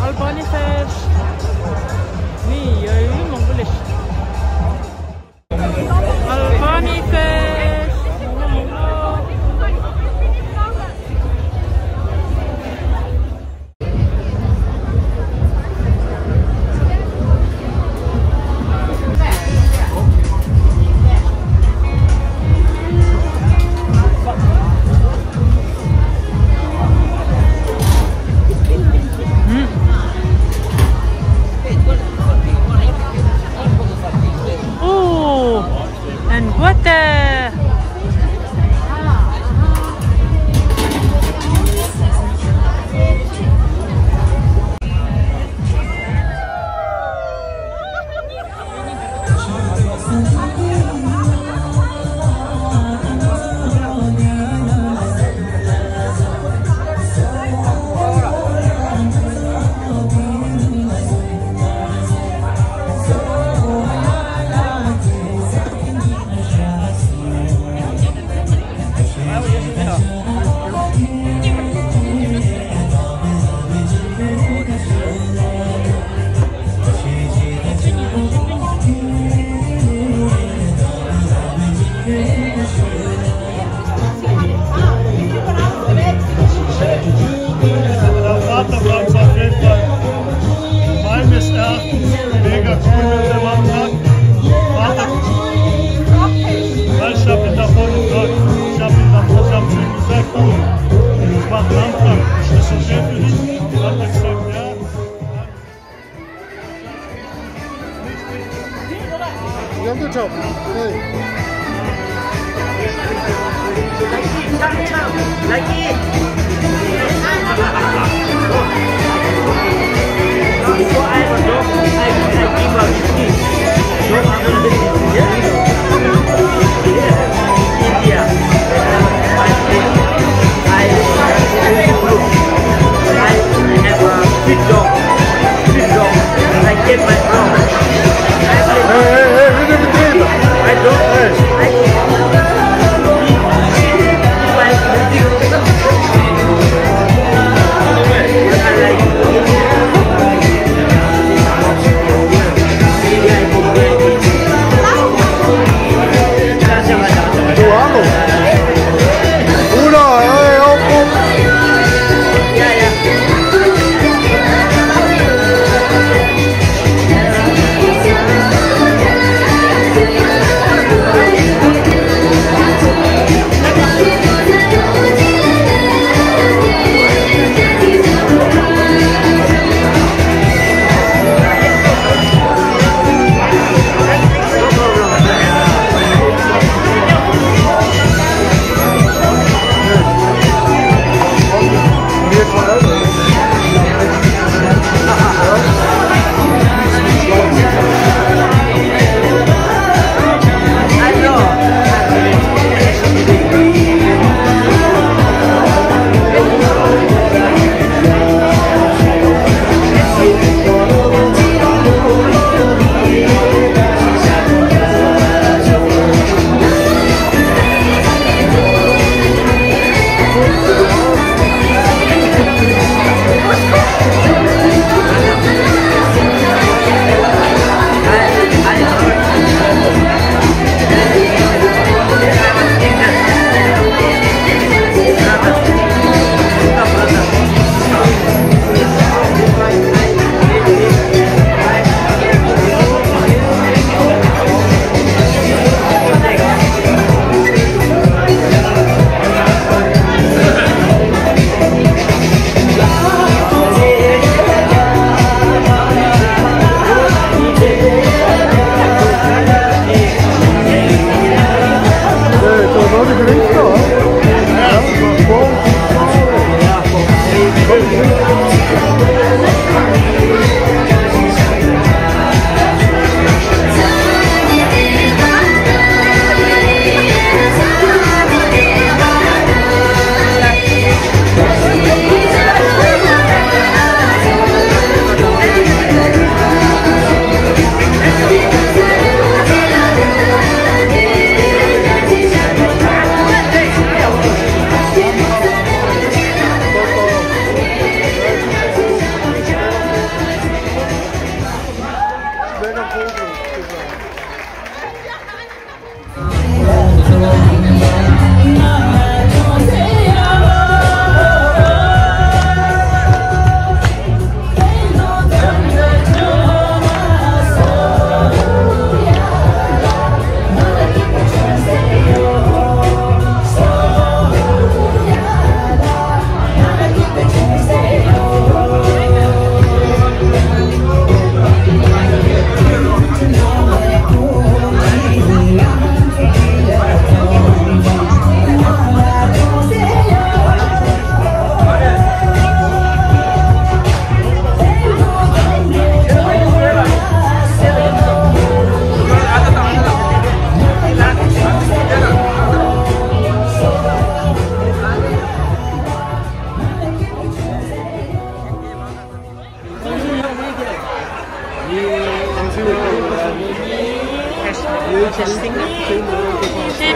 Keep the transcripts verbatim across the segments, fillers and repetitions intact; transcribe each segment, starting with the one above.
Albany fish. ནི་ཡོད་ཡོད་མང་པོ་ལས། Albany fish. Oh, and what the Vater bleibt auf jeden Fall meines Erachtens mega cool mit dem Antrag. Vater, weil ich hab ihn davor gefragt. Ich hab ihn davor, ich hab zu ihm gesagt, du, ich mach einen Antrag. Ist das okay für dich? Hat er gesagt, ja. Hey, hey, hey, hey, hey.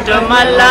སྒྲོལ་མ་ལ།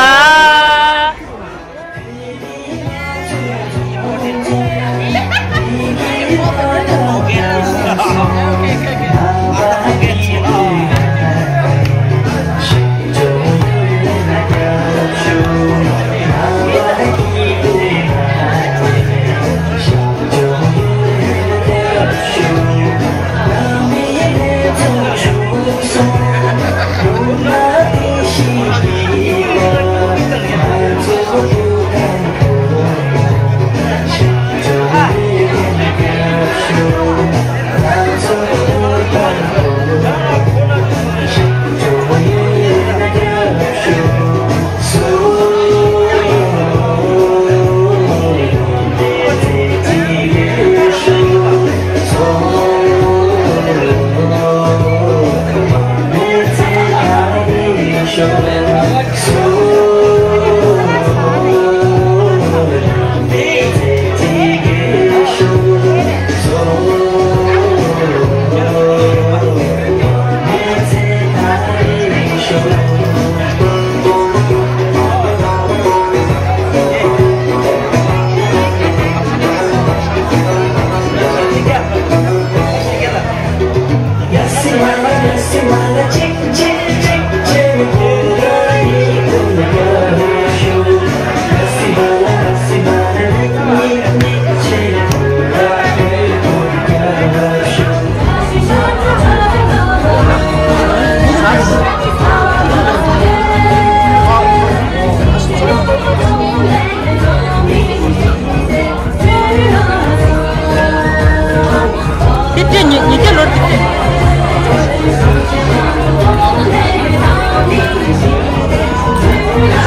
དེ་སྤྲད་ཉི་ཉི་བརྒྱ་ལོར་གྱི་སྤྲད།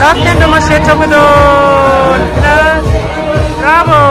རབ་བརྟན་སྒྲོལ་མ་ཞེས་འཁྲབ་གི་འདུག Bravo!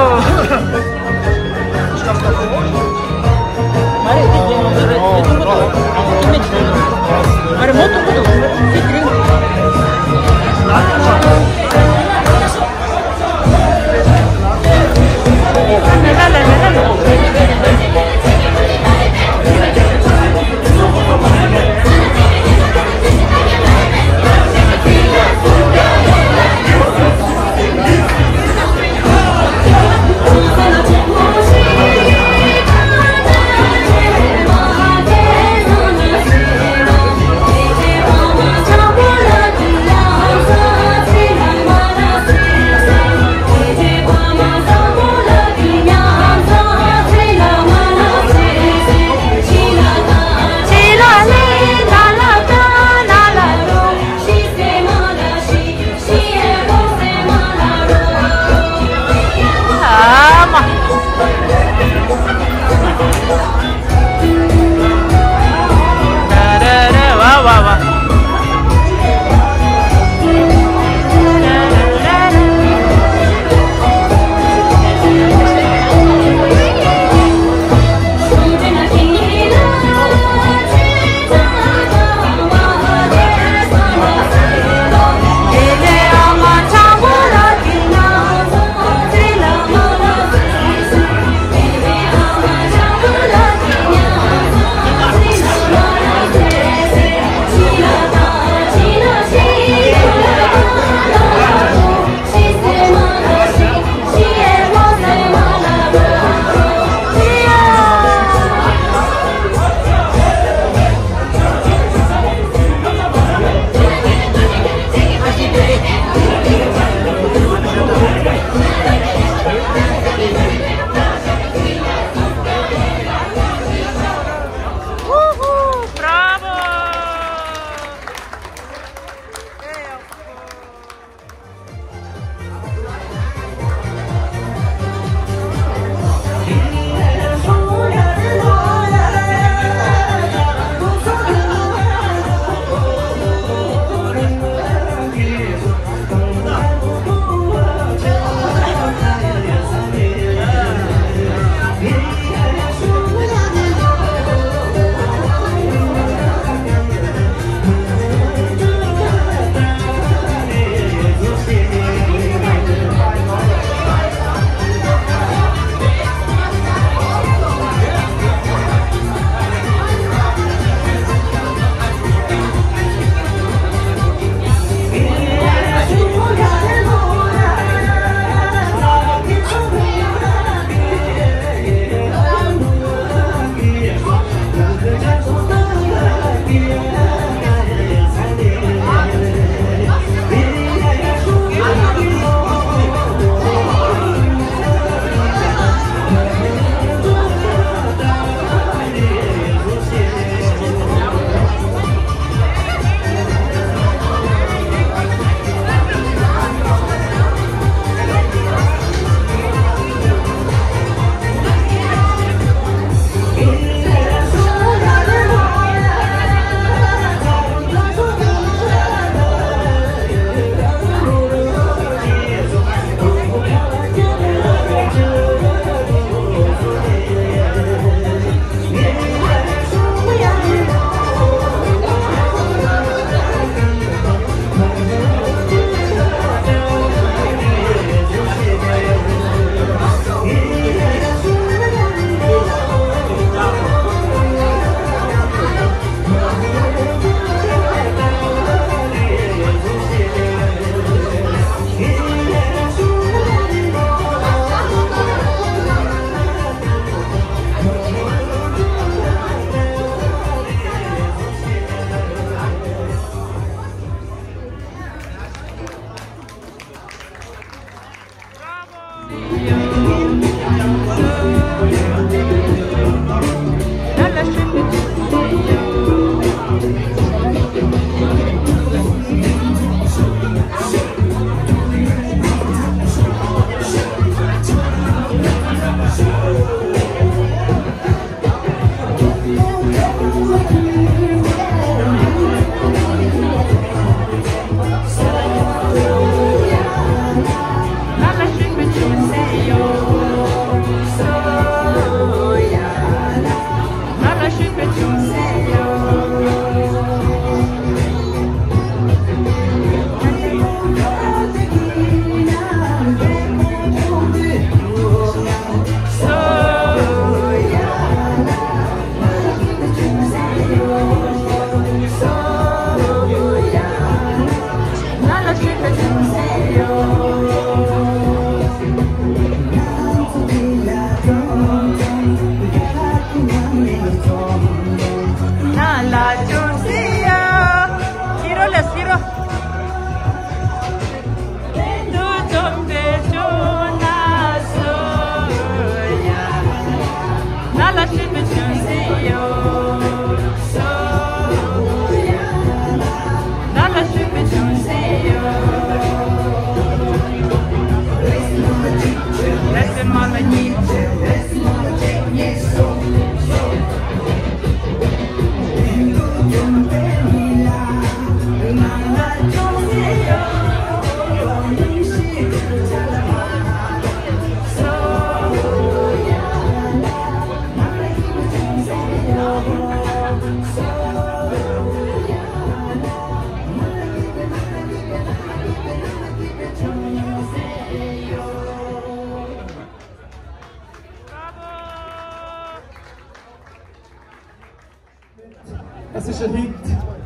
Es ist ein Hit.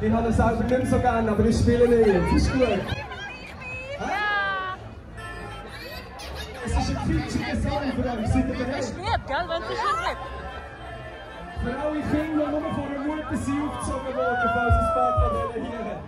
Ich habe es selber nicht so gern, aber ich spiele ihn jetzt. Ist gut. Hä? Es ist ein kitschiger Song für euch. Seid ihr bereit? Ist gut, gell? Wenn es ist ein Hit. Für alle Kinder, die nur von der Mutter sind aufgezogen worden, falls es ein paar von denen hier hat.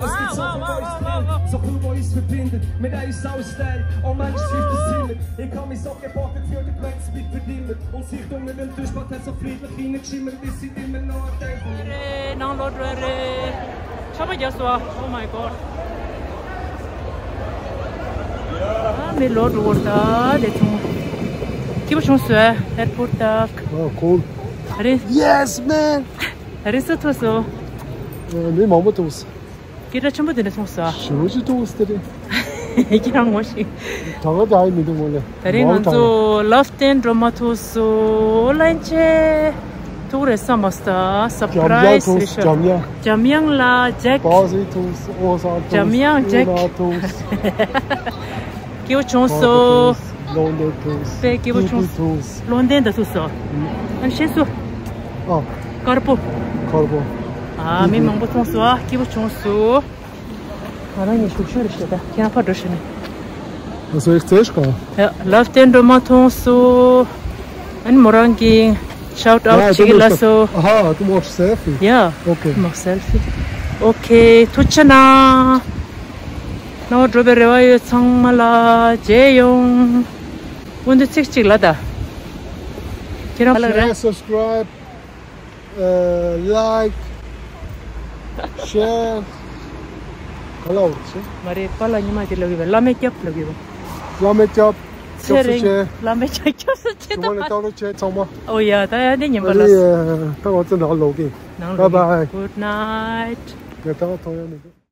Es gibt so viel Neues drin, so viel Neues verbindet. Mit einem Soundstyle, oh Mensch, trifft das Zimmer. Ich kann mich so geborgen fühlen, die Grenze wird verdimmert. Und Sicht unter dem Tischbett hat so friedlich hineingeschimmert, ist sie immer noch ein Teil von mir. རེད། ནང་ལོག་འགྲོ་རེད། ཆར་པ་རྒྱག་སོང་། Oh my God. ཨ་མི་ལོག་འགྲོ་གོ། ད་དེ་ཚོ་སྐྱིད་པོ་བྱུང་སོང་། Airport stuck. Oh, cool. རེད། Yes, man. རེད། སུ་ཐུག་སོང་། ཨ། མི་མང་པོ་ཐུག་སོང་། སྐད་གྲགས་ཆེན་པོ་དེ་འདྲ་སོང་ས། ཞེ་པོ་ཅིག་ཐུག་སོང་དེ་རེད། ཁྱེད་རང་ངོ་ཤེས། ད་ག་ད་ཡི་མི་འདུག་མོ་ལེ། དེ་རིང་ང་ཚོ་ལབ་སྟན་སྒྲོལ་མ་ཐུག་སོང་། ལན་ཆེ། ཐུག་རེད་བསམ་མ་སོང་། སར་པ་རའི་སི་རེད་ཤག་འཇམ་དབྱངས། འཇམ་དབྱངས་ལགས། ཇེཀ། པ་སི་ཐུག་སོང་། ཨོ་སར་ཐུག་འཇམ་དབྱངས་ཇེཀ། ཐུག་སོང་། སྐྱིད་པོ་བྱུང་སོང་། ལོན་ཌོན་ཐུག་སོང་། དཔེ་སྐྱིད་པོ་བྱུང་སོང་། ལོན་ཌོན་ད་ཐུག་སོང་། ཨ་ནི་ཤེས་སོང་། ཨ། དཀར་པོ། དཀར་པོ། ཨ། མི་མང་པོ་ཐུག་སོང་། ཨ། སྐྱིད་པོ་བྱུང་སོང་། ང་རང་གཉིས་བཞུགས་ཤོག་རེ་བྱེད་ད། ཁྱེད་རང་ཕར་འགྲོ་ཤོག་ནས། ཨ། སོ་ཡིག་རྩེ་ཤོག་ཡ། ལབ་སྟན་སྒྲོལ་མ་ཐུག་སོང་། ཨ་ནི་མོ་རང་གིས་ཤའུ་ཊི་ཨའུ་ཊི་བྱེད་ཀྱི་ལབ་སོང་། ཨ་ཧ། ཏུ་མོ་སེལ་ཕི། ཡ། ཨོ་ཁེ། ཏུ་མོ་སེལ་ཕི། ཨོ་ཁེ། ཐུགས་རྗེ་གནང་། ནང་འགྲོ་བའི་རེ་བ་ཡོད་ཚང་མ་ལ་མཇལ་ཡོང་། སྐུ་མདུན་ཚིག་གཅིག་ལབ་ད། ཁྱེད་རང་ལ་རེད། Share, subscribe, uh, like, share. ག་ལ་འོར་ཆེ། མ་རེད། པཱ་ལགས་ཉི་མ་དེ་ལབ་ཡོད་པ། བླ་མས་སྐྱབས་ལབ་ཡོད་པ། བླ་མས་སྐྱབས། ཚེ་རིང་། སྐྱབས་སུ་མཆི། བླ་མས་སྐྱབས། སྐྱབས་སུ་མཆི། ད་ཞུ་བ་ནས་བལྟ་རོགས་བྱེད་ཚང་མ། ཨོ་ཡ། ད་ཡ་དེ་ཉན་པ་ལ། ཨ་ནི་ད་ང་ཚོ་ནང་ལོག་གི། ནང་ལོག་གི། Bye bye. Good night. ང་ད་ཐོང་ཡ་མི་འདུག